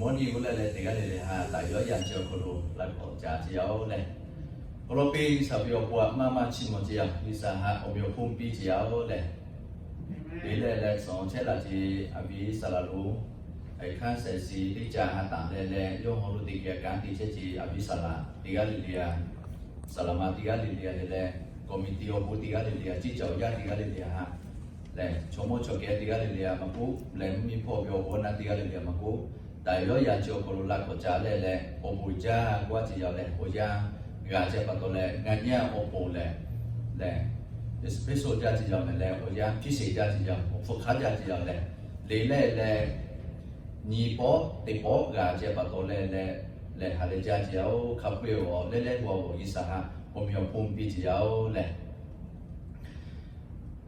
Mawˇ nyi g'uˇ leh leh teˇ g'aˇ le le ha taˍ yawˇ yaꞈ ce awˬ hk'aw lo la k'awꞈ ca ce yaˇ-oˬ leh, awˬ lawn piˇ G'uiˬsha ve awˬ pon aꞈ maˇ maˇ chiˇ mawˬ ce yaˇ, G'uiˬsha ha awˬ meꞈ awˬ hponˇ piˇ ce yaˇ-oˬ leh, teˇ leh leh suhˍ chehˇ laˬ ce, aˬ viˉ saˍ laˍ lonˉ, aˬ hkanˉ sehˍ si teˇ ca ha taˍ leh leh yawˇ haw lo teˇ geh kanˉ te chehˇ ce aˬ viˉ saˍ laˍ teˇ g'aˇ le le a, saˍ laˍ ma teˇ g'aˇ le le a le leh, committee awˬ bon teˇ g'aˇ le le a, ciˇ caˬ awˬ yaˇ teˇ g'aˇ le le a ha lehˬ, chaw mawˇ chaw kehˉ teˇ g'aˇ le le a maˇ k'oˆ leh, mvuhˇ miˬ hpawˇ ve awˬ bon naˆ teˇ g'aˇ le le a maˇ k'oˆ, taˍ yawˇ yaꞈ ce awˬ hk'aw lo la k'awꞈ ca leh leh, awˬ bon jaˇ g'aˇ ce yaˇ leh awˬ yanˇ g'a ce pa taw leh, ngaˬ nyi awˬ pon leh leh, special jaˇ ce yaˇ mehˍ leh awˬ yanˇ พิเศษ jaˇ ce yaˇ, awˬ hpfuhˇ hk'aˉ jaˇ ce yaˇ leh, le leh leh nyi pawˆ teˇ pawˆ g'a ce pa taw leh leh, lehˬ ha lehˬ jaˇ ce yaˇ-oˬ, hk'a peu-eˬ awˬ leh leh g'a awˬ G'uiˬsha ha awˬ meꞈ awˬ hponˇ piˇ ce yaˇ-oˬ leh,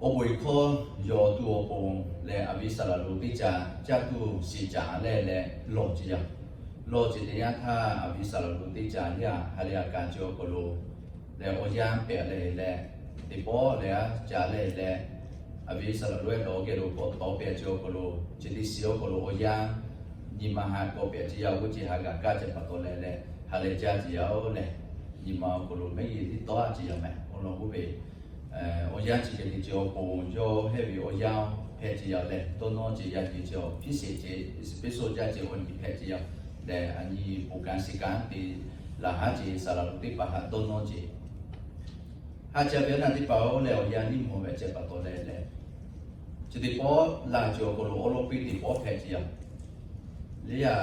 awˬ bon hkawˇ yaw tuˬ awˬ pon leh aˬ viˉ saˍ laˍ lonˉ teˇ ca caˇ tuˬ shiˍ caˍ leh leh lawˬ ce yaˇ. Lawˬ ce teˇ yanˇ htaˇ aˬ viˉ saˍ laˍ lonˉ teˇ ca yaˇ ha lehˬ a kaˍ ce awˬ hk'aw lo leh awˬ yanˇ pehꞈ leh leh, teˇ pawˆ leh a ca leh leh, aˬ viˉ saˍ laˍ lonˉ ehˉ dawˬ geh lo k'awꞈ tawˍ pehꞈ ce awˬ hk'aw lo, chi teˇ shiˍ awˬ hk'aw lo awˬ yanˇ nyi ma ha k'awꞈ pehꞈ ce yaˇ g'uˇ ce ha g'a kaˇ ce pa taw leh leh, ha lehˬ jaˇ ce yaˇ-oˬ leh, nyi ma awˬ hk'aw lo mehˉ g'uˇ tiˉ tawˆ a ce yaˇ mehˍ. Awˬ lawn k'oˆ ve, awˬ yanˇ chi hk'e te ce awˬ pon yawˇ hehˇ ve awˬ yanˇ hpehꞈ ce yaˇ leh, dawˇ nawˇ ce yaˇ nyi ce awˬ พิเศษ ce, special jaˇ ce awˬ nyi hpehꞈ ce yaˇ leh, aˬ nyi bon kanˉ shiˍ kanˉ te laˬ haˉ ce saˍ laˍ lonˉ teˇ hpaˍ haꞈ dawˇ nawˇ ce, ha ca ve naˆ teˇ hpaˍ-oˬ leh awˬ yanˇ nyi mawˬ ve ce pa taw leh leh, chi teˇ pawˆ laˬ ce awˬ hk'aw lo awˬ lawn piˇ teˇ pawˆ hpehꞈ ce yaˇ, le a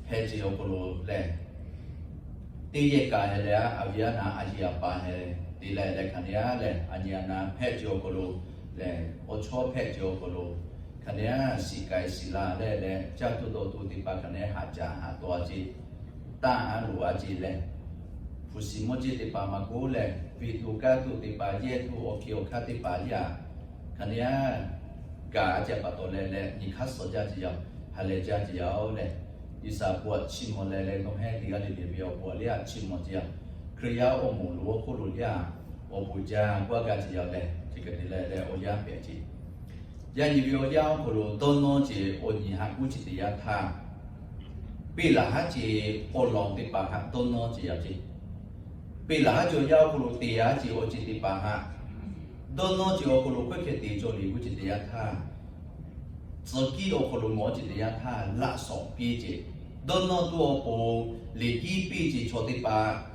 hpehꞈ ce awˬ hk'aw lo leh, teˇ yehˬ kaꞈ hehꞈ leh a, aˬ viˉ aˬ naˍ aˬ yeˬ aˬ pa hehꞈ te leh leh hk'aˬ ne a leh, aˬ nyi aˬ naˍ hpehꞈ ce awˬ hk'aw lo leh, awˬ chawˇ hpehꞈ ce awˬ hk'aw lo hk'aˬ ne a shiˍ k'ai shiˍ la leh leh, caˇ tuˬ dawˬ tuˬ teˇ hpaˍ hk'aˬ ne haꞈ ca haꞈ taw a ce, taˇ a loˍ a ce leh, hpu shiˍ mawˇ ce teˇ hpaˍ maˇ k'oˆ leh, piˇ tuˬ kaˇ tuˬ teˇ hpaˍ, yehˇ tuˬ awˬ hkiˬ awˬ hkanˇ teˇ hpaˍ yaˇ, hk'aˬ ne a gaˬ a ce pa taw leh leh nyi hk'aˇ suh jaˇ ce yaˇ, ha lehˬ jaˇ ce yaˇ-oˬ leh, G'uiˬsha bon aꞈ chiˇ mawˬ leh leh nawˬ hehˇ teˇ g'aˇ le le ve awˬ bon aꞈ le a chiˇ mawˬ ce yaˇ, Hkriꞈ yaˇ awˬ moˍ lo awˬ hk'oˆ lo le a, awˬ bon jaˇ g'aˇ gaˇ ce yaˇ leh, chi hk'e te leh leh awˬ yanˇ pehꞈ ce. Yaꞈ nyi ve awˬ yanˇ awˬ hk'aw lo dawˇ nawˇ ce awˬ nyi haꞈ k'oˆ ce teˇ yanˇ htaˇ, peˇ laˬ haˉ ce awˬ lawn teˇ hpaˍ haꞈ dawˇ nawˇ ce yaˇ ce. Peˇ laˬ haˉ ce awˬ yanˇ awˬ hk'aw lo te haˉ ce awˬ ceuˬ teˇ hpaˍ haꞈ dawˇ nawˇ ce awˬ hk'aw lo hkawehˇ hkeh te cawˬ le k'oˆ ce teˇ yanˇ htaˇ, tcuh kiˇ awˬ hk'aw lo mawˬ ce teˇ yanˇ htaˇ laꞈ shawˍ piˇ ce. Dawˇ nawˇ tuˬ awˬ pon liꞈ kiˇ piˇ ce chaw teˇ hpaˍ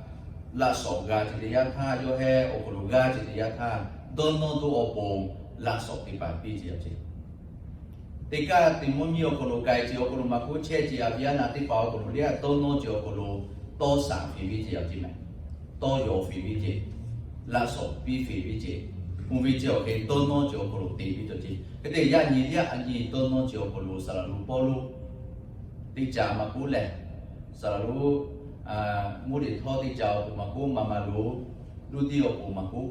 laꞈ shawˍ g'a ce teˇ yanˇ htaˇ, yawˇ hehˇ awˬ hk'aw lo g'a ce teˇ yanˇ htaˇ, dawˇ nawˇ tuˬ awˬ pon laꞈ shawˍ teˇ hpaˍ piˇ ce yaˇ ce. Teˇ kaˇ teˇ mawˇ nyi awˬ hk'aw lo k'ai ce awˬ hk'aw lo maˇ k'oˆ chehˇ ce, aˬ viˉ aˬ naˍ teˇ hpaˍ awˬ hk'aw lo le a dawˇ nawˇ ce awˬ hk'aw lo tawˇ shaˍ feˍ ve ce yaˇ ce mehˍ. Tawˇ yaw feˍ ve ce, laꞈ shawˍ piˇ feˍ ve ce, oˇ ve ce awˬ hk'e dawˇ nawˇ ce awˬ hk'aw lo te ve cawˬ ce. Hk'e te yaꞈ nyi le a nyi dawˇ nawˇ ce awˬ hk'aw lo saˍ laˍ lonˉ Pawˇluꞈ teˇ ca maˇ k'oˆ leh, saˍ laˍ lonˉ Moˉdeˍhtaˇ teˇ ca awˬ hk'aw maˇ k'oˆ, maˇ maˇ lo Luˇtiˆ awˬ hk'aw maˇ k'oˆ,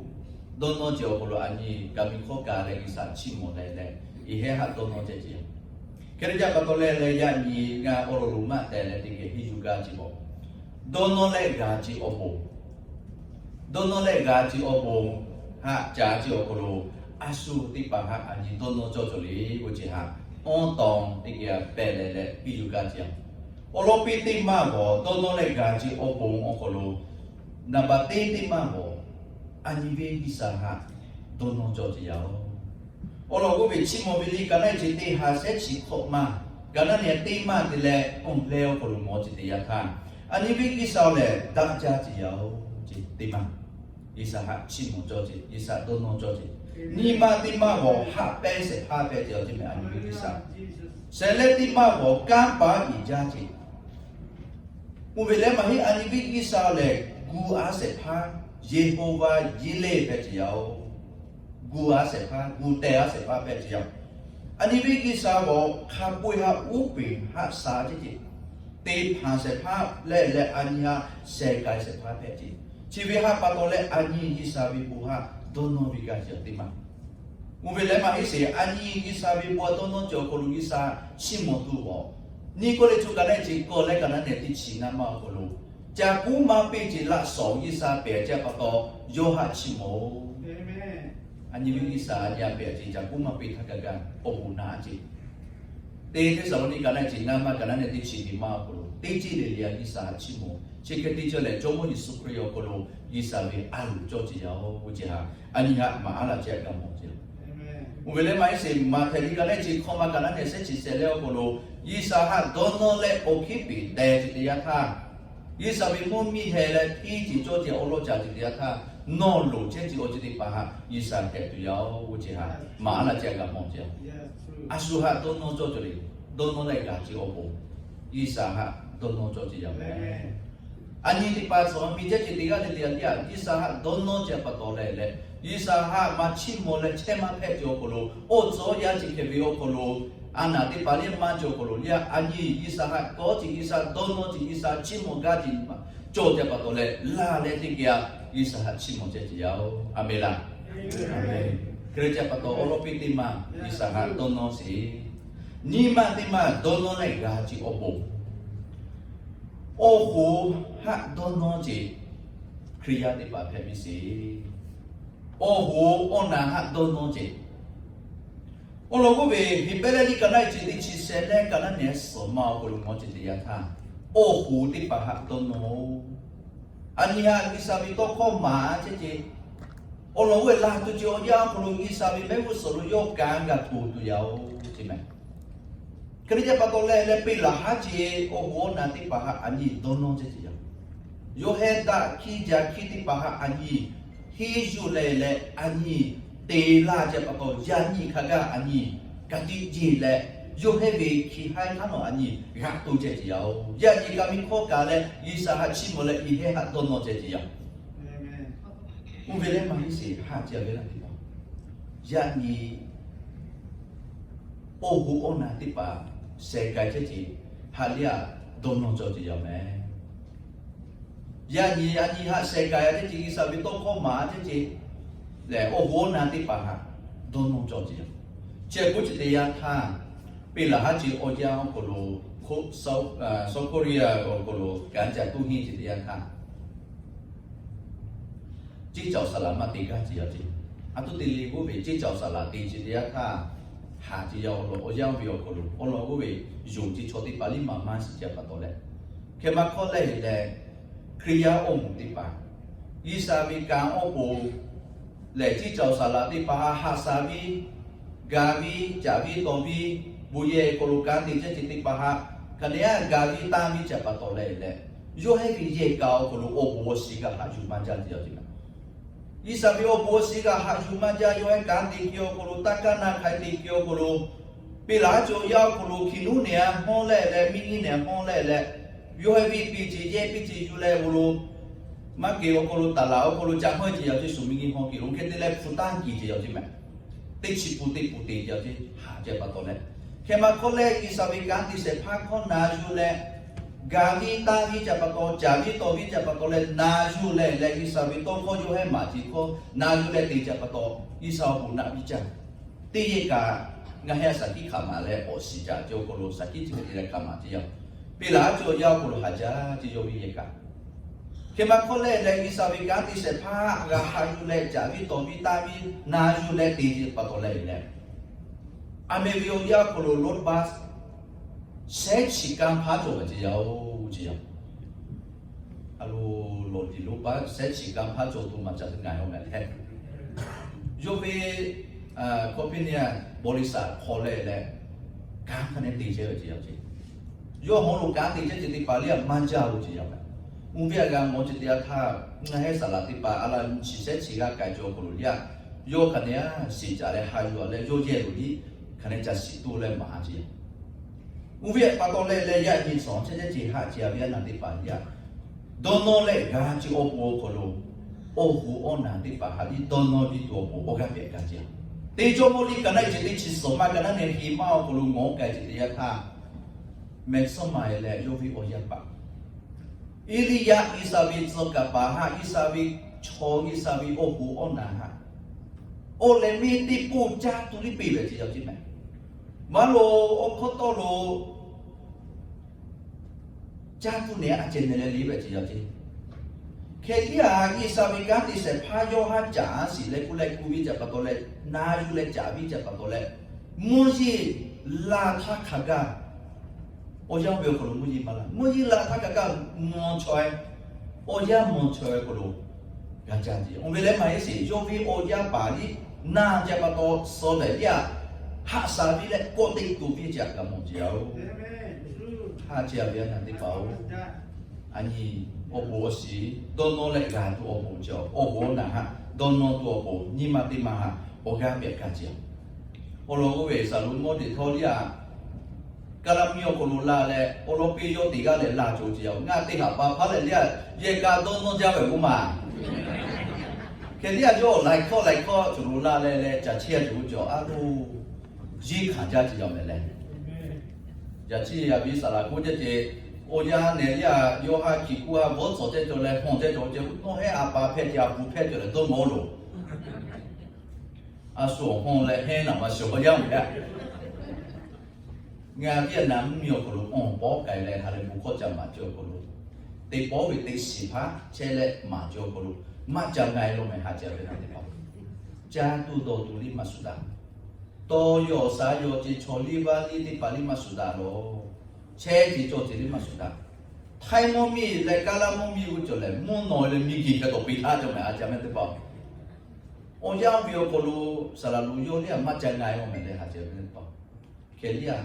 dawˇ nawˇ ce awˬ hk'aw lo aˬ nyi kaꞈ miˬ hkawˇ kaꞈ leh G'uiˬsha chiˇ mawˬ leh leh, iˬ hehˉ haꞈ dawˇ nawˇ ce ce. Hk'e te ca pa taw leh leh yaꞈ nyi ngaˬ awˬ lawn lo maˇ tehˬ leh teˇ geh henˇ yuˬ gaˇ ce bawˬ, dawˇ nawˇ leh g'a ce awˬ pon dawˇ nawˇ leh g'a ce awˬ pon haꞈ ca ce awˬ hk'aw lo, a shu teˇ hpaˍ haꞈ aˬ nyi dawˇ nawˇ cawˇ cawˬ le k'oˆ ce haꞈ, awˉ tawˇ teˇ geh pehˬ leh leh piˇ yuˬ gaˇ ce. Awˬ lawn piˇ teˇ maˇ gawˬ dawˇ nawˇ leh g'a ce awˬ pon awˬ hk'aw lo, naˍ baˬ teˇ teˇ maˇ gawˬ aˬ nyi ve G'uiˬsha haꞈ dawˇ nawˇ cawˇ ce yaˇ-oˬ. Awˬ lawn k'oˆ ve chiˇ mawˬ ve liꞈ ka naˆ ce teˇ ha shehˉ chi hk'awꞈ maˇ, ka naˆ nyi teˇ maˇ te leh awˬ hk'e awˬ hk'aw lo mawˬ ce teˇ yanˇ htaˇ, aˬ nyi ve G'uiˬsha lehˬ daꞈ jaˇ ce yaˇ-oˬ ce teˇ maˇ G'uiˬsha haꞈ chiˇ mawˬ cawˇ ce, G'uiˬsha dawˇ nawˇ cawˇ ce. Nyi ma teˇ maˇ gawˬ haꞈ pehnˇ shehˍ hpaˇ pehˇ ce yaˇ ce mehˍ aˬ nyi ve G'uiˬsha. Shehˍ leh teˇ maˇ gawˬ kanˇ paˉ iˍ jaˇ ce. Oˇ ve lehˬ maˇ heˆ, aˬ nyi ve G'uiˬsha lehˬ gu aˉ shehˍ hpaˇ, Yeˍhoˍvaˆ Yiˇleˇ hpehꞈ ce yaˇ-oˬ. Gu aˉ shehˍ hpaˇ, gu teh aˉ shehˍ hpaˇ hpehꞈ ce yaˇ. Aˬ nyi ve G'uiˬsha gawˬ hk'a peu-eˬ haꞈ uˉ peunˍ haꞈ sha ce ce. Te hpanˍ shehˍ hpaˇ leh leh aˬ nyi haꞈ sheh k'ai shehˍ hpaˇ hpehꞈ ce. Chi ve haꞈ pa taw leh aˬ nyi G'uiˬsha ve bon haꞈ dawˇ nawˇ ve g'a ce yaˇ teˇ maˇ Oˇ ve lehˬ maˇ heˆ sheˍ, aˬ nyi G'uiˬsha ve bon dawˇ nawˇ ce awˬ hk'aw lo G'uiˬsha chiˇ mawˬ tuˬ awˬ, nyiˇ Kawˇrenˍhtuˆ ka naˆ ce kawˇ leh ka naˆ nehˬ teˇ chi ngaˇ maˇ awˬ hk'aw lo, ca kuˉ maˇ piˇ ce laꞈ shawˍ G'uiˬsha pehˬ ce pa taw, yawˇ haꞈ chiˇ mawˬ-oˬ. Aˬ nyi ve G'uiˬsha aˬ nyi haꞈ pehˬ ce ca kuˉ maˇ piˇ htaˇ kaꞈ kaꞈ awˬ bon naꞈ ce. Teˇ Hteˇsaˍlawˇniˆ ka naˆ ciˍ ngaˇ maˇ ka naˆ nehˬ teˇ chi nyiˇ maˇ awˬ hk'aw lo teˇ ceuˬ le le a G'uiˬsha htaꞈ chiˇ mvuh chi hk'e te cawˬ leh, Jawˇmawˇ Yeˍsuˆ Hkriꞈ awˬ hk'aw lo G'uiˬsha ve a loˍ cawˇ ce yaˇ oˬ ve ceh haꞈ a nyi haꞈ maˍ aˉ laˇ ce a g'a mawˬ ce. Oˇ ve leh maˇ heˆ sheˍ, Maꞈhtehˍ liꞈ ka naˆ ciˍ hkawˇ maˇ ka naˆ nehˬ shehˉ chi shehˍ leh awˬ hk'aw lo, G'uiˬsha htaꞈ dawˇ nawˇ leh awˬ hkiˉ peˍ teh ce teˇ yanˇ htaˇ, G'uiˬsha ve mvuhˇ miˬ heh leh hpiˇ ce cawˇ ce awˬ lawn ca ce teˇ yanˇ htaˇ, nawˬ loˍ chehˇ ce awˬ ceuˬ teˇ hpaˍ htaꞈ G'uiˬsha hpehꞈ tuˬ yaˇ oˬ ve ceh haꞈ maˍ aˉ laˇ ce a g'a mawˬ ce. A shu htaꞈ dawˇ nawˇ cawˇ cawˬ le. Dawˇ nawˇ leh g'a ce awˬ pon G'uiˬsha htaꞈ dawˇ nawˇ cawˇ ce yaˇ mehˍ. A nyi teˇ hpaˍ chaw miˬ chehˇ ce teˇ g'aˇ le le a tiˉ G'uiˬsha htaꞈ dawˇ nawˇ ce pa taw leh leh, G'uiˬsha htaꞈ maˇ chiˇ mvuh leh chehˇ maˇ hpehꞈ ce awˬ hk'aw lo, oˇ tcuh yaˇ ce hkeh ve awˬ hk'aw lo, a naˍ teˇ hpaˍ liˇ maˇ ce awˬ hk'aw lo liˇ a nyi G'uiˬsha htaꞈ kawˉ ce, G'uiˬsha dawˇ nawˇ ce, G'uiˬsha chiˇ mvuh gaˇ ce nyi ma cawˬ ce pa taw leh, laˇ leh teˇ geh a G'uiˬsha htaꞈ chiˇ mvuh chehˇ ce yaˇ oˬ. A menˍ laˇ. Hk'e te ce pa taw awˬ lawn piˇ teˇ maˬ G'uiˬsha htaꞈ dawˇ nawˇ sheˍ. Nyiˇ maˇ teˇ maˇ dawˇ nawˇ leh g'a ce awˬ pon, awˬ hoꞈ htaꞈ dawˇ nawˇ ce Hkriꞈ yaˇ teˇ hpaˍ hpehꞈ ve sheˍ. Awˬ hoꞈ awˬ naˍ htaꞈ dawˇ nawˇ ce. Awˬ lawn k'oˆ ve, Heˍbrehˇ liꞈ ka naˆ ciˍ teˇ chi shehˍ leh ka naˆ nehˬ suhˍ ma awˬ hk'aw lo mawˬ ce teˇ yanˇ htaˇ, awˬ hoꞈ teˇ hpaˍ htaꞈ dawˇ nawˇ oˬ. A nyi htaꞈ G'uiˬsha ve tawˇ hkawˇ maˍ chehˇ ce. Awˬ lawn k'oˆ ve, laˬ tuˬ ce awˬ yanˇ awˬ hk'aw lo G'uiˬsha ve mehˆ g'uˇ suhˍ lo yawˇ kanˉ g'a hto tuˬ yaˇ oˬ ce mehˍ. Hk'e te ce pa taw leh leh, peˇ laˬ haˉ ce awˬ hoꞈ awˬ naˍ teˇ hpaˍ htaꞈ a nyi dawˇ nawˇ chehˇ ce yaˇ. Yawˇ heh daꞈ hkiˇ jaˇ hkiˇ teˇ hpaˍ htaꞈ a nyi henˇ yuˬ leh leh, a nyi te laˇ ce pa taw, yaꞈ nyi hk'a gaˇ a nyi ka tiꞈ jeˬ leh, yawˇ heh ve hkiˇ haiˉ hk'aˉ nawˬ a nyi g'a to chehˇ ce yaˇ oˬ. Yaꞈ nyi ka miˇ hkawˇ kaꞈ leh G'uiˬsha htaꞈ chiˇ mvuh leh i heh htaꞈ dawˇ nawˇ chehˇ ce yaˇ. Oˇ ve leh maˇ heˆ sheˍ, haˆ ce a ve laˇ teˇ hpaˍ, yaꞈ nyi awˬ hoꞈ awˬ naˍ teˇ hpaˍ sheh k'ai chehˇ ce, haꞈ liˇ a dawˇ nawˇ cawˇ ce yaˇ mehˍ. Yaꞈ nyi a nyi haꞈ sheh k'ai a chehˇ ce, G'uiˬsha ve tawˇ hkawˇ maˍ chehˇ ce lehˬ, awˬ hoꞈ awˬ naˍ teˇ hpaˍ htaꞈ dawˇ nawˇ cawˇ ce yaˇ. Chi k'oˆ ce teˇ yanˇ htaˇ, peˇ laˬ haˉ ce awˬ yanˇ awˬ hk'aw lo, South Korea awˬ hk'aw lo kanˉ ca tuˉ henˇ ce teˇ yanˇ htaˇ, ceˇ caoˬ saˍ laˍ maˇ te gaˇ ce yaˇ ce. A tuˉ te le k'oˆ ve, ceˇ caoˬ saˍ laˍ te ce teˇ yanˇ htaˇ, haˍ ce yaˇ awˬ lawn awˬ yanˇ ve awˬ hk'aw lo awˬ lawn k'oˆ ve, yonˍ ce chaw teˇ hpaˍ liˇ maˍ maˇ shiˍ ce pa taw leh, hk'e maˇ hkawˇ leh leh, Hkriꞈ yaˇ awˬ moˍ teˇ hpaˍ G'uiˬsha ve kanˉ awˬ pon lehˬ, ceˇ caoˬ saˍ laˍ teˇ hpaˍ htaꞈ haꞈ shaˍ ve, gaˬ ve, caˍ ve tawˍ ve, bon yehˬ hk'aw lo kanˉ te chehˇ ce teˇ hpaˍ htaꞈ hk'a dehꞈ a gaˬ ve tanˇ ve ce pa taw leh leh, yawˇ heh ve yehˬ kaꞈ awˬ hk'aw lo awˬ bon awˬ shiˍ g'a haꞈ yuˬ maˇ jaˇ ce yaˇ ce. G'uiˬsha ve awˬ bon awˬ shiˍ g'a haꞈ yuˬ maˇ jaˇ, yawˇ heh kanˉ te ke awˬ hk'aw lo, taˇ kaˇ naˇ hk'ai te ke awˬ hk'aw lo, peˇ laˬ haˉ ce awˬ yanˇ awˬ hk'aw lo hkiˬ nuˉ nehˬ a hawˇ leh leh, miˇ nyiˇ nehˬ hawˇ leh leh, yawˇ heh ve piˇ ce yehˇ piˇ ce yuˬ leh awˬ hk'aw lo, maˇ kehˬ awˬ hk'aw lo taˍ laˬ awˬ hk'aw lo ca hawˇ ce yaˇ ce, shu miˇ nyiˇ hawˇ kehˬ lo hk'e te leh hpu tanˇ kehˬ ce yaˇ ce mehˍ. Teˇ chi pun teˇ pun te ce yaˇ ce, haꞈ ce pa taw leh, hk'e maˇ hkawˇ leh G'uiˬsha ve kanˉ te shehˍ hpaˇ hkawˇ na yuˬ leh, gaˬ ve tanˇ ve ce pa taw, caˍ ve tawˍ ve ce pa taw leh na yuˬ leh leh, G'uiˬsha ve tawˇ hkawˇ yawˇ heh maˍ ce hkawˇ na yuˬ leh te ce pa taw, G'uiˬsha awˬ bon naꞈ piˇ caˇ. Teˇ yehˬ kaꞈ ngaˬ heh a shaˍ tiˉ hk'aˬ maˍ leh awˬ shiˍ caꞈ ce awˬ hk'aw lo shaˍ tiˉ chi hk'e te leh hk'aˬ maˍ ce yaˇ. Peˇ laˬ haˉ ce awˬ yanˇ awˬ hk'aw lo haꞈ jaˇ ce yawˇ ve yehˬ kaꞈ. Hk'e maˇ hkawˇ leh leh, G'uiˬsha ve kanˉ te shehˍ hpaˇ g'a haꞈ yuˬ leh caˍ ve tawˍ ve tanˇ ve na yuˬ leh te ce pa taw leh leh, a meh ve awˬ yanˇ awˬ hk'aw lo รถบัส shehˉ chi kanˇ hpaˇ cawˬ ve ce yaˇ oˬ ce yaˇ. A lo, lawˬ tiˍ รถบัส shehˉ chi kanˇ hpaˇ cawˬ tuˬ maˇ ca te ngaˬ yaw mehˍ leh, yawˇ ve คอมพานี บริษัท hk'aw leh leh, kanˉ hk'a nehˉ te chehˇ ve ce yaˇ ce. Yawˇ hawˉ lo kanˉ te chehˇ ce teˇ hpaˍ liˇ a maˇ jaˇ lo ce yaˇ mehˍ. Uˇ viˇ a g'a mawˬ ce teˇ yanˇ htaˇ, ngaˬ heh saˍ laˍ teˇ hpaˍ a la nyi chi shehˉ chi g'a k'ai ce awˬ hk'aw lo liˇ a, yawˇ hk'a nehˉ a shiˍ caꞈ leh haꞈ yuˬ a leh, yawˇ yehˬ lo liˇ hk'a nehˉ ca shiˍ toˇ leh maˍ ce yaˇ. Uˇ viˇ pa taw leh leh, yaꞈ nyi shawˍ chehˇ chehˇ ce haꞈ ce a ve a naˍ teˇ hpaˍ liˇ a, dawˇ nawˇ leh g'a ce awˬ pon awˬ hk'aw lo, awˬ hoꞈ awˬ naˍ teˇ hpaˍ haꞈ liˇ dawˇ nawˇ piˇ tuˬ awˬ pon awˬ g'aˇ pehꞈ gaˇ ce yaˇ. Teˇ Jawˇmawˇ liˇ ka naˆ ciˍ teˇ chi suhˍ maˇ ka naˆ nehˬ hiˍ maˇ awˬ hk'aw lo ngawˬ k'ai ce teˇ yanˇ htaˇ, mehˍ sawˉ maˬ e leh yawˇ ve awˬ yaˇ paˍ Eˇliˇyaꞈ G'uiˬsha ve tcuh kaˍ paˍ haꞈ, G'uiˬsha ve chaw, G'uiˬsha ve awˬ hoꞈ awˬ naˍ haꞈ, awˬ lehˬ miˇ teˇ poˇ caˇ tuˬ liˇ peˇ ve ce yaˇ ce mehˍ. Maˇ lo, awˬ hkawˇ tawˇ lo caˇ tuˬ nehˬ a ceh nehˬ leh liˇ ve ce yaˇ ce. Hk'e tiˉ a G'uiˬsha ve kanˉ te shehˍ hpaˇ yawˇ haˉ caꞈ a shiˍ leh k'oˆ leh k'oˆ ve ce pa taw leh, na yuˬ leh caˍ ve ce pa taw leh, mvuhˇ yeˬ Laˇ htaˇ hk'a gaˇ, awˬ yanˇ ve awˬ hk'aw lo mvuhˇ yeˇ maˇ laˇ. Mvuhˇ yeˇ laˇ htaˇ hk'a gaˇ, mvuhˇ chaweh, awˬ yanˇ mvuhˇ chaweh awˬ hk'aw lo g'a caˇ te. Awˬ ve leh maˇ heˆ sheˍ, yawˇ ve awˬ yanˇ paˍ liˇ na ce pa taw, suh lehˬ yaˇ haꞈ shaˍ ve leh kawˆ teꞈ tuˬ ve ce g'a mawˬ ce yaˇ-oˬ. Haꞈ ce ve a naˬ teˇ hpaˍ-oˬ, a nyi awˬ bon awˬ shiˍ dawˇ nawˇ leh g'a tuˬ awˬ bon ce, awˬ bon naˬ haꞈ dawˇ nawˇ tuˬ awˬ bon nyi ma teˇ ma haꞈ awˬ g'aˇ pehꞈ kaˇ ce. Awˬ lawn k'oˆ ve, Saˍ laꞈ mawˇ teꞈ htawˇ liˇ a, Kaˍlaˇ miˇ awˬ hk'aw lo la leh awˬ lawn piˇ yawˇ teˇ g'aˇ lehˬ la cawˬ ce yaˇ-oˬ. Ngaˬ teˇ haꞈ pa hpaˇ lehˬ liˇ a, yehˬ kaꞈ dawˇ nawˇ jaˇ ve k'oˆ ma. Hk'e liˇ a yawˇ laiˬ hkawˇ laiˬ hkawˇ cawˬ lo la leh leh caˬ chiˇ a cawˬ cawˬ a lo, yeˇ hkanˍ jaˇ ce yaˇ mehˍ leh, caˬ chiˇ a ve saˍ laꞈ k'oˆ jaˇ ce. Awˬ yanˇ nehˬ liˇ a yawˇ haꞈ kiˬ kuˇ haꞈ bvuhˉ tcuhˍ ceh cawˬ leh hawˇ ceh cawˬ ceh, nawˬ heˉ a pa hpehˇ ce, a pu hpehˇ ce leh dawˇ nawˇ loˬ. A shu awˬ hawˇ leh hehnˇ naˬ ma shawˍ yaˇ mehˍ. Ngaˬ viˉ a naˍ mvuhˇ miˬ awˬ hk'aw lo awˬ pawˉ k'ai leh ha leh bon hkawˇ ca maˍ ce awˬ hk'aw lo, teˇ pawˆ ve teˇ shiˍ hpaˇ chehˇ leh maˍ ce awˬ hk'aw lo, maˇ ca na e lo mehˍ haꞈ ce ve na teˇ hpaˍ, caˇ tuˬ dawˬ tuˬ liˇ maˇ shuˍ daꞈ. Tawˇ yaw sha yaw ce chaw liˇ vaˇ liˇ teˇ hpaˍ liˇ maˇ shuˍ daꞈ lawˬ. Chehˇ ce cawˬ ce liˇ maˇ shuˍ daꞈ. Htaiˇ mvuhˇ miˬ leh Kaˍlaˇ mvuhˇ miˬ g'uˇ cawˬ lehˬ, mvuhˇ naw leh miˬ guiˬ hk'e tawˬ peꞈ htaˇ cawˬ mehˍ haꞈ ce mehˍ teˇ hpaˍ. Awˬ yanˇ ve awˬ hk'aw lo saˍ laꞈ lo yawˇ liˇ a maˇ ca na e lo mehˍ leh haꞈ ce mehˍ teˇ hpaˍ. Hk'e liˇ a,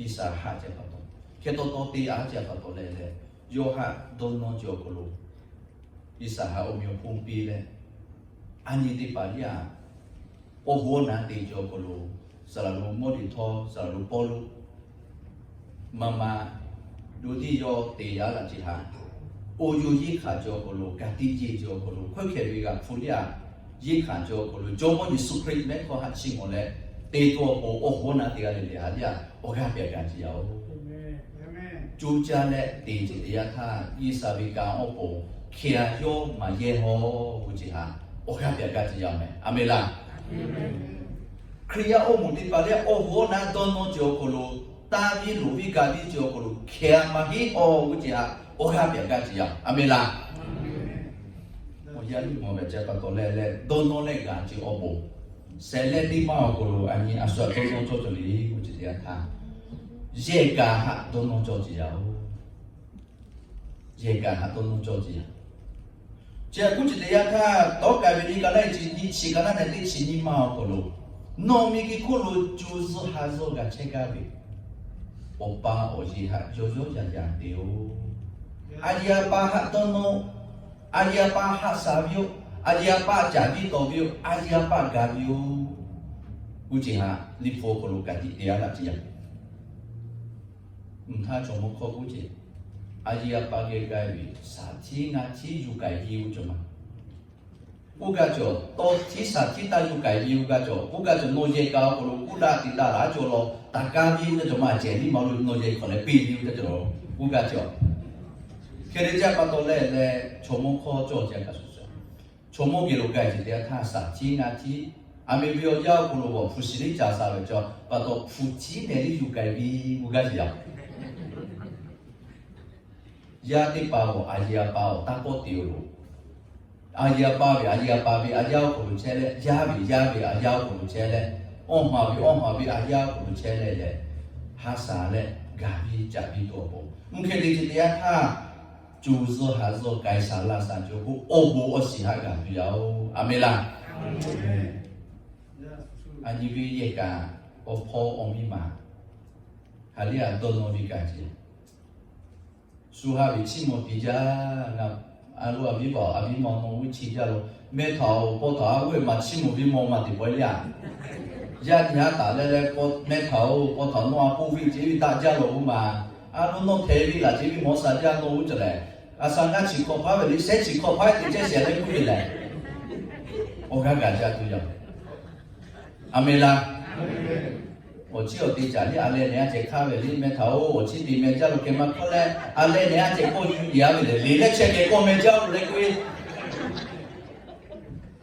Iˉsaˍ haꞈ ce pa taw, hk'e taw taw te a ce pa taw leh leh, yawˇ haꞈ dawˇ nawˇ ce awˬ hk'aw lo, Iˉsaˍ haꞈ awˬ meꞈ awˬ hponˇ piˇ leh, a nyi teˇ hpaˍ liˇ a, awˬ hoˉ awˬ na te ce awˬ hk'aw lo, saˍ laꞈ lo mawˇ teꞈ htawˇ saˍ laꞈ lo Pawˇluꞈ maˇ ma, doˇ tiˉ yawˇ te yaˇ laꞈ ce haꞈ, awˬ yawˇ yeˇ hkanˍ ce awˬ hk'aw lo, ka tiꞈ yeˇ ce awˬ hk'aw lo, hkawehˇ hkehꞈ ve g'a hpu liˇ a, yeˇ hkanˍ ce awˬ hk'aw lo, Jawˇmawˇ Yeˍsuˆ Hkriꞈ mehˉ hkawˇ haꞈ chiˇ mawˬ leh, te tuˬ awˬ pon awˬ hoˉ awˬ na te g'a leh leh haꞈ liˇ a, awˬ g'aˇ pehꞈ g'a ce yaˇ-oˬ. Coˇ caˇ leh te ce teˇ yanˇ htaˇ, Iˉsaˍ ve kanˉ awˬ pon hk'e a yawˇ maˍ yehˇ haw g'uˇ ce haꞈ, awˬ g'aˇ pehꞈ g'a ce yaˇ mehˍ. A menˍ laˇ. Hkriꞈ yaˇ awˬ moˍ teˇ hpaˍ liˇ awˬ hoˉ awˬ na dawˇ nawˇ ce awˬ hk'aw lo, taˇ viˉ loˍ viˉ ga viˉ ce awˬ hk'aw lo hk'e a maˍ heˆ haw g'uˇ ce haꞈ, awˬ g'aˇ pehꞈ g'a ce yaˇ. A menˍ laˇ. Awˬ yanˇ liˇ mawˬ ve ce pa taw leh leh dawˇ nawˇ leh g'a ce awˬ bon, shehˍ leh teˇ maˇ awˬ hk'aw lo a nyi a shu a dawˇ nawˇ cawˇ cawˬ le g'uˇ ce teˇ yanˇ htaˇ, yehˬ kaꞈ haꞈ dawˇ nawˇ cawˇ ce yaˇ-oˬ. Yehˬ kaꞈ haꞈ dawˇ nawˇ cawˇ ce yaˇ. Chi a kuˉ ce teˇ yanˇ htaˇ, tawˉ k'ai ve nyi ka naˉ nyi chi ka naˉ nehˬ teˇ chi nyi maˇ awˬ hk'aw lo, nawˬ miˬ guiˬ hk'oˆ lo co zuhˆ ha zuhˆ g'a chehˇ gaˇ ve, awˬ pa awˬ e haꞈ yawˇ yawˇ yaꞈ yaꞈ te-oˬ. A yeˬ a pa haꞈ dawˇ nawˇ, a yeˬ a pa haꞈ shaˍ ve yoˬ, a yeˬ a pa caˍ viˇ tawˍ ve yoˬ, a yeˬ a pa gaˬ ve yoˬ. G'uˇ ce haꞈ liꞈ hpu awˬ hk'aw lo ka tiꞈ te a laꞈ ce yaˇ. Mvuhˇ htaˇ chaw mawˇ hkawˇ k'oˆ ce, a yeˬ a pa geh k'ai ve shaˍ htiˉ ngaˇ htiˉ yuˬ k'ai ve g'uˇ cawˬ ma. Oˇ gaˇ cawˬ, tawˇ htiˉ shaˍ htiˉ taˇ yuˬ k'ai ve oˇ gaˇ cawˬ, oˇ gaˇ cawˬ nawˬ yehˬ kaꞈ awˬ hk'aw lo k'oˆ daꞈ te daꞈ laˇ cawˬ law, taˍ kaˇ ve oˇ gaˇ cawˬ maˇ cehˬ liˇ ma lo nawˬ yehˬ hk'awꞈ leh piˇ ve oˇ gaˇ cawˬ. Hk'e te ce pa taw leh leh chaw mawˇ hkawˇ cawˬ ce kaꞈ shuˍ shuˍ, chaw mawˇ geh lo k'ai ce teˇ yanˇ htaˇ shaˍ htiˉ ngaˇ htiˉ, a miˬ ve awˬ yaˇ awˬ hk'aw lo g'awˬ hpu shiˍ liˇ ca sha ve cawˬ pa taw hpu htiˉ nehˬ liˇ yuˬ k'ai ve oˇ gaˇ ce yaˇ. Yaˇ teˇ pa awˬ a yeˬ a pa awˬ taˇ pawˆ te-o loˬ. A yeˬ a pa ve a yeˬ a pa ve a yaˇ awˬ hk'aw lo chehˇ leh, yaˇ ve yaˇ ve a yaˇ awˬ hk'aw lo chehˇ leh, awˇ haˍ ve awˇ haˍ ve a yaˇ awˬ hk'aw lo chehˇ leh leh, ha shaˍ leh gaˬ viˇ caˍ viˇ tuˬ awˬ pon, mvuhˇ hk'e te ce teˇ yanˇ htaˇ, co zuhˆ ha zuhˆ k'ai shaˍ laˇ shaˍ cawˬ k'o, awˬ bon awˬ shiˍ haꞈ gaˬ tuˬ yaˇ-oˬ. A menˍ laˇ. A nyi ve yehˬ kaꞈ awˬ hpawˇ awˬ miˇ ma, ha liˇ a dawˇ nawˇ ve kaꞈ ce. Shu ha ve chiˇ mvuh te jaˇ. Ngaˬ a lo a viˉ paˍ a viˉ ma nawˬ g'uˇ chi jaˇ lo, mehˇ htaꞈ-oˬ, paw htaꞈ a g'uˇ e maˬ chiˇ mvuh ve mawˬ maˬ teꞈ pawehˇ liˇ a. Yaˇ nyi haˉ taˍ leh leh, mehˇ htaꞈ-oˬ, paw htaꞈ nawˬ a poˇ ve ce ve daꞈ jaˇ lo g'uˇ ma. A lo nawˬ hpehꞈ ve laˬ ce ve mawˬ shaˍ jaˇ nawˬ g'uˇ cawˬ lehˬ, a shaˍ ngaˇ chi hkawꞈ hpaˇ ve liˇ shehˉ chi hkawꞈ hpaˇ te chehˇ shehˍ leh g'uˇ ve lehˬ, awˬ g'aˇ gaˬ jaˇ tuˬ yaˇ. A menˍ laˇ. Awˬ chiˉ awˬ te caˍ liˇ a leh nehˬ a cehˬ hk'aˇ ve liˇ mehˇ htaꞈ-oˬ, awˬ chiˉ te meh jaˇ lo hk'e maˇ hk'awˇ leh, a leh nehˬ a cehˬ k'awˇ yuˬ yaˇ ve lehˬ, leˬ leh chehˇ kehˬ k'awˇ meh jaˇ lo leh k'oˆ ve,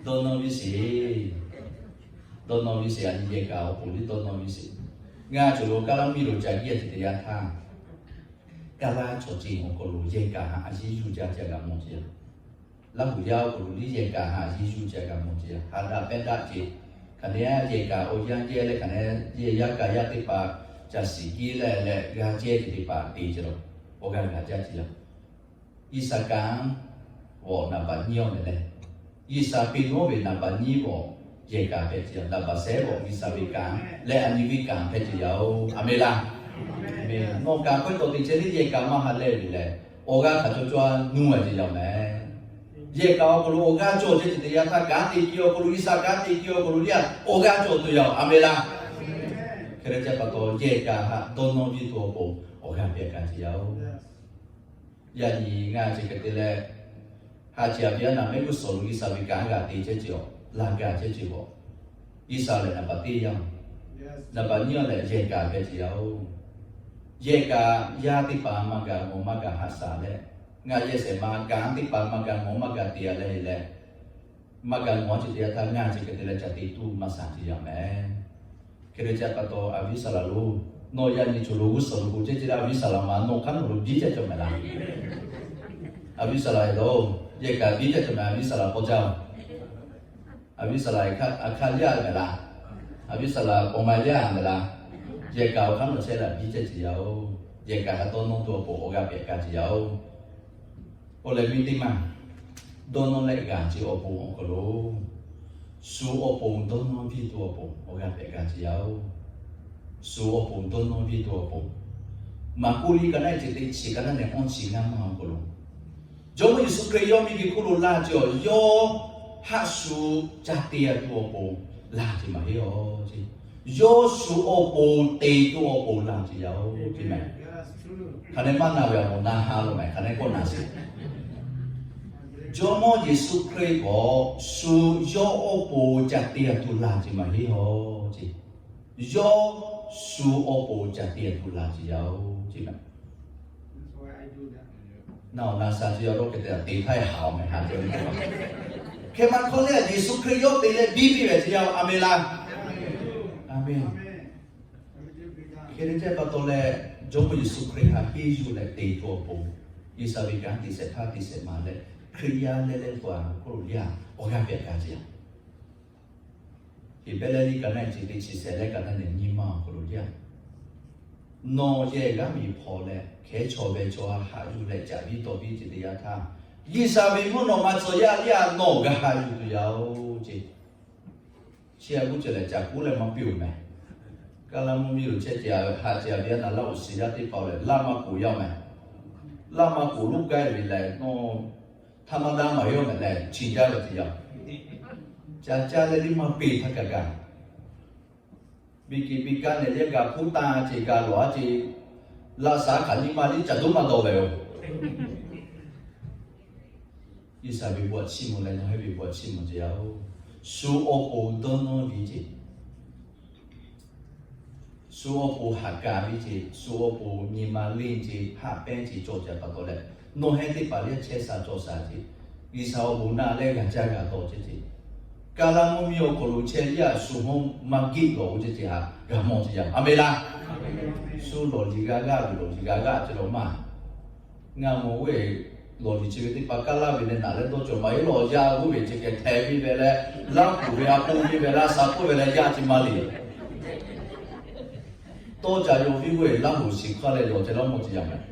dawˇ nawˇ ve sheˍ. Dawˇ nawˇ ve sheˍ, a nyi yehˬ kaꞈ awˬ pon liˇ dawˇ nawˇ ve sheˍ. Ngaˬ cawˬ lo Kaˍlaˇ miˇ lo ca giˇ a ce teˇ yanˇ htaˇ, Kaˍlaˇ chaw ce awˬ hk'aw lo yehˬ kaꞈ haꞈ a yeˇ yuˬ ca ce g'a mawˬ ce. Laˇ huˍ yaˇ awˬ hk'aw lo liˇ yehˬ kaꞈ haꞈ a yeˇ yuˬ ca g'a mawˬ ce. Haꞈ daꞈ pehˇ daꞈ ce. Hk'aˬ neˇ a yehˬ kaꞈ awˬ yanˇ yehˇ leh hk'aˬ neˇ yehˬ yaˇ kaꞈ yaˇ teˇ hpaˍ caˬ shiˍ kiˇ leh leh g'a jehˇ ve teˇ hpaˍ te ce la, awˬ g'aˇ g'a jaˇ ce yaˇ. Yiˇsaˍ kanˉ g'awˬ naˍ baꞈ nyiˇ awˬ mehˍ leh, Yiˇsaˍ piˇ nawˉ ve naˍ baꞈ nyiˇ g'awˬ yehˬ kaꞈ hpehꞈ ce yaˇ. Naˍ baꞈ shehˉ g'awˬ Yiˇsaˍ ve kanˉ leh a nyi ve kanˉ hpehꞈ ce yaˇ-oˬ. A menˍ laˇ. Nawˬ kaꞈ hk'aw taw te chehˇ ve yehˬ kaꞈ maˇ ha lehˇ ve leh, awˬ g'aˇ hk'aˬ cawˬ cawˬ a nuˇ a ce yaˇ mehˍ. Yehˬ kaꞈ awˬ hk'aw lo awˬ g'aˇ cawˬ ce te yaˇ htaˇ kanˉ te piˇ awˬ hk'aw lo, Yiˇsaˍ kanˉ te piˇ awˬ hk'aw lo yaˇ awˬ g'aˇ cawˬ tuˬ yaˇ-oˬ. A menˍ laˇ. Hk'e te ce pa taw yehˬ kaꞈ haꞈ dawˇ nawˇ viˇ tuˬ awˬ pon awˬ g'aˇ pehꞈ kaꞈ ce yaˇ-oˬ. Yaꞈ nyi ngaˬ ce hk'e te leh, haꞈ ce a viˉ a naˍ mehˆ g'uˇ suhˍ lo Yiˇsaˍ ve kanˉ g'a te chehˇ ce awˬ, laˬ gaˬ chehˇ ce awˬ. Yiˇsaˍ lehˬ naˍ baꞈ teˇ yaˇ-oˬ. Naˍ baꞈ nyiˇ lehˬ yehˬ kaꞈ hpehꞈ ce yaˇ-oˬ. Yehˬ kaꞈ yaˇ teˇ hpaˍ maˇ gaˬ ngawˬ maˇ gaˬ haꞈ shaˍ leh, ngaˬ yehˬ shehˍ ma kanˉ teˇ hpaˍ maˇ gaˬ ngawˬ maˇ gaˬ te a leh leh, maˇ gaˬ ngawˬ ce te yaˇ htaˇ ngaˬ ce hk'e te leh ca te tuˬ maˇ shaˍ ce yaˇ mehˍ. Hk'e te ce pa taw a viˉ saˍ laꞈ lo, nawˬ yaꞈ nyi cawˬ lo g'uˇ suhˍ lo k'o ce ce leh a viˉ saˍ laꞈ ma nawˬ hk'aˉ nawˬ lo biˇ ca cawˬ mehˍ laˇ. A viˉ saˍ laꞈ-e lo, yehˬ kaꞈ biˇ ca cawˬ mehˍ a viˉ saˍ laꞈ k'aw jaˇ-oˬ. A viˉ saˍ laꞈ a hk'aˇ yaˇ mehˍ laˇ. A viˉ saˍ laꞈ k'awꞈ ma yaˇ mehˍ laˇ. Yehˬ kaꞈ awˬ hk'aˇ nawˬ chehˇ leh biˇ ca ce yaˇ-oˬ. Yehˬ kaꞈ haꞈ dawˇ nawˇ tuˬ awˬ pon awˬ g'aˇ pehꞈ kaꞈ ce yaˇ-oˬ. Awˬ lehˬ miˇ teˇ maˬ, dawˇ nawˇ leh g'a ce awˬ pon awˬ hk'aw lo, shu awˬ pon dawˇ nawˇ viˇ tuˬ awˬ pon awˬ g'aˇ pehꞈ kaꞈ ce yaˇ-oˬ. Shu awˬ pon dawˇ nawˇ viˇ tuˬ awˬ pon, Maˍkuˆ liꞈ ka naˆ ehˉ ce teˇ chi ka naˆ nehˬ awˇ chi ngaˇ maˇ awˬ hk'aw lo, Jawˇmawˇ Yeˍsuˆ Hkriꞈ yawˇ miˇ geh hk'oˆ lo laˇ ce awˬ, yawˇ haˆ shu ca te tuˬ awˬ pon laˇ ce maˇ heˆ-oˬ ce. Yawˇ shu awˬ pon te tuˬ awˬ pon laˇ ce yaˇ-oˬ ce mehˍ. Hk'aˬ nehˬ maˇ na ve awˬ pon na ha lo mehˍ, hk'aˬ nehˬ kawˆ na sheˍ. Jawˇmawˇ Yeˍsuˆ Hkriꞈ k'awꞈ shu yawˇ awˬ pon ca te tuˬ laˇ ce maˇ heˆ-oˬ ce. Yawˇ shu awˬ pon ca te tuˬ laˇ ce yaˇ-oˬ ce mehˍ. Na awˬ na sha ce yaˇ dawˇ hk'e te te htaˇ haꞈ-oˬ mehˍ, haꞈ ce. Hk'e maˇ hk'awˇ leh Yeˍsuˆ Hkriꞈ yawˇ te leh biˇ piˇ ve ce yaˇ-oˬ. A menˍ laˇ. A menˍ. Hk'e te ce pa taw leh, Jawˇmawˇ Yeˍsuˆ Hkriꞈ haꞈ henˇ yuˬ leh te tuˬ awˬ pon, Yiˇsaˍ ve kanˉ te shehˍ hpaˇ te shehˍ ma leh, Hkriꞈ yaˇ leh leh k'o a hk'oˆ lo yaˇ awˬ g'aˇ pehꞈ kaꞈ ce yaˇ. Heˍbrehˇ liꞈ ka naˆ ehˉ ce teˇ chi shehˍ leh ka naˆ nehˬ nyiˇ maˇ awˬ hk'aw lo yaˇ, nawˬ yehˬ g'aˇ miˬ hpaw leh hkehˉ chaw ve chaw haꞈ yuˬ leh caꞈ viˇ tawˇ viˇ ce te yaˇ htaˇ, Yiˇsaˍ ve mvuhˇ naw ma tcuh yaˇ liˇ a nawˬ g'a haꞈ yuˬ tuˬ yaˇ-oˬ ce. Chi a g'uˇ ceuˬ lehˬ caˬ kuˉ leh maˇ piˇ-oˬ mehˍ. Kaˇ laˇ mvuhˇ miˬ lo chehˇ ce a haꞈ ce a ve yaˇ naˍ laˇ awˬ shiˍ yaˇ teˇ hpaˍ-oˬ lehˬ, laˇ maˇ k'oˍ yaˇ mehˍ. Laˇ maˇ k'oˍ loˉ k'ai ve lehˬ, nawˬ htaˇ maˇ daˇ maˍ yaˇ mehˍ lehˬ, chi jaˇ ve ce yaˇ. Ca caˇ leh liˇ maˇ peˬ htaˇ kaꞈ kaꞈ, biˇ kiˬ biˇ kaˇ nehˬ leh gaˬ hpuˇ taˇ ce gaˬ lawˬ a ce, laꞈ shaˍ hk'aˬ nyi ma liˇ caˬ duˉ maˇ dawˬ ve yoˬ. Yiˇsaˍ ve bon chiˇ mvuh leh nawˬ hehˉ ve bon chiˇ mvuh ce yaˇ-oˬ. Shu awˬ pon dawˇ nawˇ ve ce, shu awˬ pon haꞈ kaˍ ve ce, shu awˬ pon nyi ma leˇ ce, haꞈ pehnˇ ce cawˬ ce pa taw leh, nawˬ hehˉ teˇ hpaˍ liˇ chehˇ sha cawˬ sha ce, G'uiˬsha awˬ bon naˆ leh g'a caˇ g'a dawˬ ce ce, kaˇ laˇ mvuhˇ miˬ awˬ hk'aw lo chehˇ yaˇ shu hawˉ maˇ giˆ lawˬ-oˬ ce ce haꞈ g'a mawˬ ce yaˇ. A menˍ laˇ. Shu lawˬ liˬ g'a g'aˇ ve lawˬ liˬ g'a g'aˇ ce lawˬ maˇ. Ngaˬ mawˬ ve lawˬ liˬ chi ve teˇ hpaˍ kaˇ laˇ ve leh naˍ leh dawˇ cawˬ maˇ heˆ lawˬ yaˇ g'uˇ ve ce keh htaiˍ piˇ ve leh, Laˇ huˍ ve a poˇ piˇ ve leh, a sha poˇ ve leh yaˇ ce maˇ liꞈ. Tawˇ ca yaw viˉ g'uˇ ve Laˇ huˍ shiˍ hk'aˇ leh lawˬ ce lawˬ mawˬ ce yaˇ mehˍ.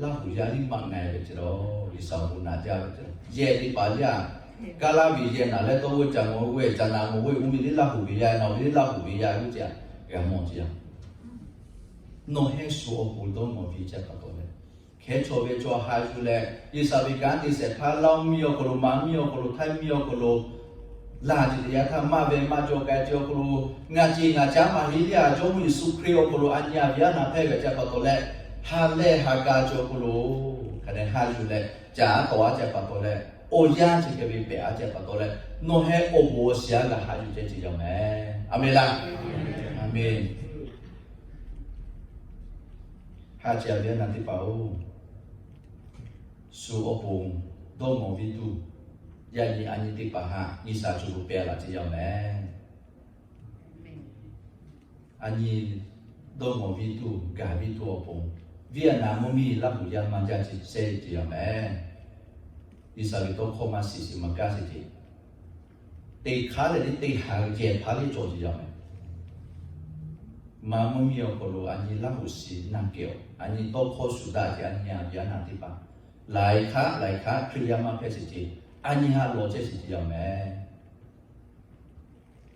Laˇ huˍ yaˇ liˇ maꞈ ngaˬ ve ce lawˬ, G'uiˬsha awˬ bon naꞈ jaˇ ve ce. Yehˬ teˇ hpaˍ yaˇ, kaˇ laˇ ve yehˬ naˍ leh dawˇ g'uˇ ca mawˬ g'uˇ ve ca naˍ mawˬ g'uˇ ve uˇ ve liˇ Laˇ huˍ ve yaˇ, nawˬ ve liˇ Laˇ huˍ ve yaˇ g'uˇ ce, g'a mawˬ ce yaˇ. Nawˬ hehˉ shu awˬ pon dawˇ nawˬ ve ce pa taw leh, hkehˉ chaw ve chaw haꞈ yuˬ leh, G'uiˬsha ve kanˉ te shehˍ hpaˇ Laˇ miˇ awˬ hk'aw lo, maˍ miˇ awˬ hk'aw lo, htaiˇ miˇ awˬ hk'aw lo laˇ ce te yaˇ htaˇ, maˇ ve maˇ cawˬ k'ai ce awˬ hk'aw lo, ngaˬ ce ngaˬ caˉ maˇ heˆ yaˇ, Jawˇmawˇ Yeˍsuˆ Hkriꞈ awˬ hk'aw lo a nyi a ve yaˇ naˍ hpehˇ ve ce pa taw leh, ha lehˬ ha k'a ce awˬ hk'aw lo, hk'a dehꞈ haꞈ yuˬ leh, caˍ a tawˍ a ce pa taw leh, awˬ yanˇ ce hk'e ve pehꞈ a ce pa taw leh, nawˬ hehˉ awˬ bon awˬ shiˍ a g'a haꞈ yuˬ ce ce yaˇ mehˍ. A menˍ laˇ. A menˍ. Haꞈ ce a ve yaˇ naˍ teˇ hpaˍ-oˬ, shu awˬ pon dawˇ mawˬ ve tuˬ, yaꞈ nyi a nyi teˇ hpaˍ haꞈ G'uiˬsha co lo pehˬ laꞈ ce yaˇ mehˍ. A nyi dawˇ mawˬ ve tuˬ gaˬ ve tuˬ awˬ pon, viˉ a naˍ mvuhˇ miˬ Laˇ huˍ yaˇ maˇ jaˇ ce ce yaˇ mehˍ. G'uiˬsha ve tawˇ hkawˇ maˇ shiˍ shiˍ maˇ kaˇ shiˍ ce. Teˇ hk'aˇ lehˬ teˇ teˇ haˍ yehˬ hpaˇ liˇ cawˬ ce yaˇ mehˍ. Maˍ mvuhˇ miˬ awˬ hk'aw lo a nyi Laˇ huˍ shiˍ naˬ kehˬ-oˬ, a nyi tawˇ hkawˇ shuˍ daꞈ ce a nyi a yaˇ naˬ teˇ hpaˍ, laiˬ hk'aˉ laiˬ hk'aˉ Hkriꞈ yaˇ maˇ hpehꞈ sheˍ ce, a nyi ha lawˬ chehˇ sheˍ ce yaˇ mehˍ.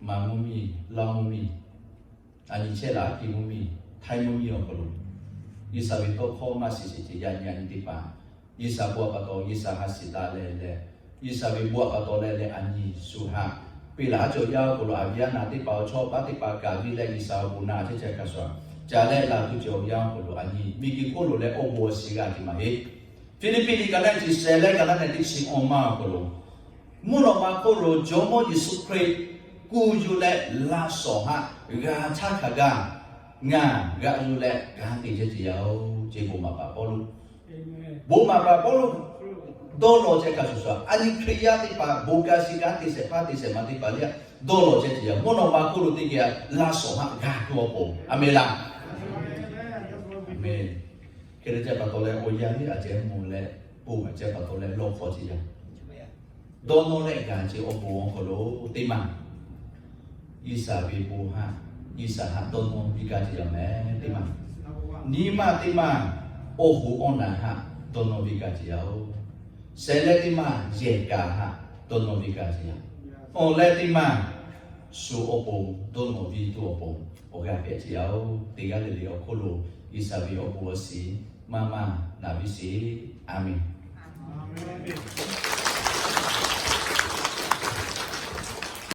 Maˍ mvuhˇ miˬ, Laˇ mvuhˇ miˬ, a nyi chehˇ laꞈ a ki mvuhˇ miˬ, Htaiˇ mvuhˇ miˬ awˬ hk'aw lo G'uiˬsha ve tawˇ hkawˇ maˇ shiˍ sheˍ ce yaˇ nyi a nyi teˇ hpaˍ, G'uiˬsha bon htaꞈ pa taw G'uiˬsha ha shiˍ taˍ leh leh, G'uiˬsha ve bon htaꞈ pa taw leh leh a nyi shu ha peꞈ laˬ haˉ cawˬ yaˇ awˬ hk'aw lo a viˉ a naˬ teˇ hpaˍ awˬ chawˇ paˉ teˇ hpaˍ kaꞈ viˇ leh G'uiˬsha awˬ bon naˬ chehˇ chehˇ kaꞈ shuˍ caˍ leh laˬ tuˬ cawˬ yaˇ awˬ hk'aw lo a nyi miˬguiˬ hk'oˆ lo leh awˬ bon awˬ shiˍ g'a ce maˇ heˆ. Hpiˇliˇpiˆ liꞈ ka naˆ chi shehˍ leh ka naˆ nehˬ teˇ chi awˬ ma awˬ hk'aw lo, mvuhˇ naw ma hk'oˆ lo Jawˇmawˇ Yeˍsuˆ Hkriꞈ kuˬ yuˬ leh laꞈ shawˍ haˆ g'a htaˇ hk'a gaˇ ngaˬ g'aꞈ yuˬ leh kanˉ te chehˇ ce yaˇ-oˬ ce, bon maˍ paˍ Pawˇluꞈ bon maˍ paˍ Pawˇluꞈ dawˇ law chehˇ kaꞈ shuˍ shuˍ, a nyi Hkriꞈ yaˇ teˇ hpaˍ bon kanˉ shiˍ kanˉ te shehˍ hpaˇ te shehˍ ma teˇ hpaˍ le, dawˇ law chehˇ ce yaˇ. Mvuhˇ naw ma hk'oˆ lo teˇ geh laꞈ shawˍ haˆ g'a tuˬ awˬ pon, a mehˍ laˇ. Hk'e te ceh pa taw leh awˬ yanˇ liˇ a ceh mvuh leh, bon maˍ ceh pa taw leh lawˇ hk'aw ce yaˇ. Dawˇ nawˇ leh gaˬ ce awˬ pon awˬ hk'aw lo teˇ maˬ G'uiˬsha ve bon haˆ, G'uiˬsha haˆ dawˇ nawˇ viˇ gaˇ ce yaˇ mehˍ teˇ maˬ. Nyi maˇ teˇ maˬ awˬ hoꞈ awˬ naˬ haˆ dawˇ nawˇ viˇ gaˇ ce yaˇ-oˬ. Shehˍ leh teˇ maˬ yehˬ kaꞈ haˆ dawˇ nawˇ viˇ gaˇ ce yaˇ. Awˬ leh teˇ maˬ shu awˬ pon dawˇ nawˇ viˇ tuˬ awˬ pon awˬ g'aˇ pehꞈ ce yaˇ-oˬ. Teˇ g'aˇ le le awˬ hk'oˆ lo G'uiˬsha ve awˬ bon awˬ shiˍ maˇ maˇ naˍ viˇ sheˍ. A menˬ.